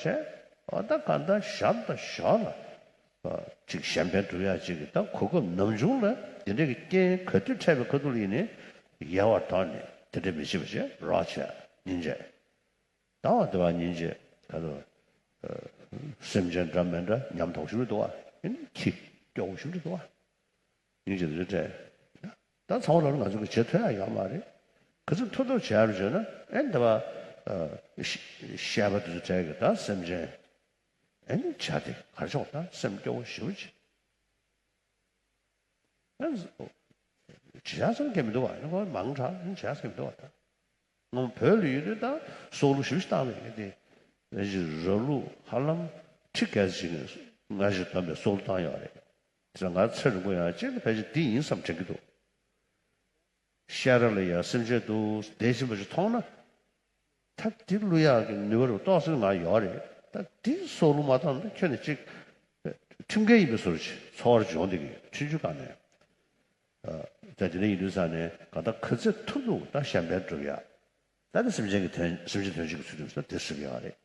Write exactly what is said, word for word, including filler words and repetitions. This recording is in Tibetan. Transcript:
བྱས། འོ་ད་གང་ལྟར་ཞབས་དང་ཞབས་ལ་ཅིག་གཞན་ཕན་སྒྲུབ་ཡག་ཅིག་གི་ད་གོ་སྐབས་ནམ་བྱུང་ལ་འདི་འདྲ་གི་རྐྱེན་ག་དུས་འཕྲད་པའི་ཁ་ཐུག་ལ་ཡིན་ནའི་ཡལ་བར་དོར་ནས་དེ་འདྲ་མི་བྱེད་པ་བྱས་རོགས་བྱས་སྙིང་རྗེ། ད་བ་དེ་བ་སྙིང་རྗེ་ག་ཚོད། སེམས་ཅན་འདྲ་མི་འདྲ་ཉམས་རྟོགས་ཞིག་རེད་འདུག་བ། ཨེ་ནི་ཁྱི་སྐྱོ་བོ་ཞིག་རེད་འདུག་བ། སྙིང་རྗེ་དེ་ཚོ་སྤྲད། ད་ཚང་མ་ལ་ང་ཚོ་གི་བྱེད་ཐུབ་ཡ་ཡོད་མ་རེད། ག་ཚོད་ཐུབ་ཐུབ་བྱས་རུ་བྱས་ན་ཨེ་འདི་བ། ཤ- བཤད་པ་དེ་ཚོ་གྲས་ཀྱི་ད་སེམས་ཅན་ཨེ་ནི་བྱ་དེ་གར་ཆོག་ད་སེམས་སྐྱོ་བོ་ཞེ་པོ་ཅིག་ཨེ་ནི་བྱེད་ཡ་ཟེར་མཁན་མི་འདུག་བ། ཨེ་ནི་ཁོ་མང་དྲགས་ཨེ་ནི་བྱེད་ཡ་ཟེར་མཁན་མི་འདུག་བ་ད། ང་བོད་ལ་ཡོད་དུས་ད་སྲོག་བླུ་ཞེ་པོ་ཞིག་བཏང་བས་ངས་དེ། ཨེ་ཅིག་ར་ལུག་ཧ་ལམ་ཁྲི་བརྒལ་ཅིག་ང་ཞིག་བསྡོམས་པས་སྲོག་བླུ་བཏང་ཡོད་རེད། དེ་ལ་ང་ཚེ་རིང་པོ་ཡང་གཅིག་ལ་ཕལ་ཆེར་འདི་ཡིན་བསམ་དྲན་གྱི་འདུག་ཤ་ར་ལ་ཡ་སེམས་ཅན་འདུག་བསྡད་བཞིན་པ་ཞིག་མཐོང་ན། ད་འདི་བླུ་ཡག་གི་ནུས་པ་རུ་ཏོག་ཙམ་ང་ཡོད་རེད། ད་འདི་སྲོག་བླུ་མ་བཏང་ན་ཁྱོན་ནས་གཅིག་ཁྲིམས་འགལ་ཡིན་པའི་བཟོ་འདྲ་ཅིག་ཚོར་བ་ཅིག་ཡོང་བསྡད་ཀྱི་ཡོད། ཆུང་ཆུང་སྒང་ནས། ད་དེ་འདྲ་ཡིན་དུས་ཙང་ནས་གང་ལྟར་ག་ཚོད་ཐུབ་ཐུབ་ད་གཞན་ཕན་སྒྲུབ་ཡག་ད་ནི་སེམས་ཅན་གྱི་དོན་སེམས་ཅན་དོན་བྱེད་ཀྱི་ཚུལ་ཁྲིམས་སུ་དེ་ཟེར་གྱི་ཡོད་རེད།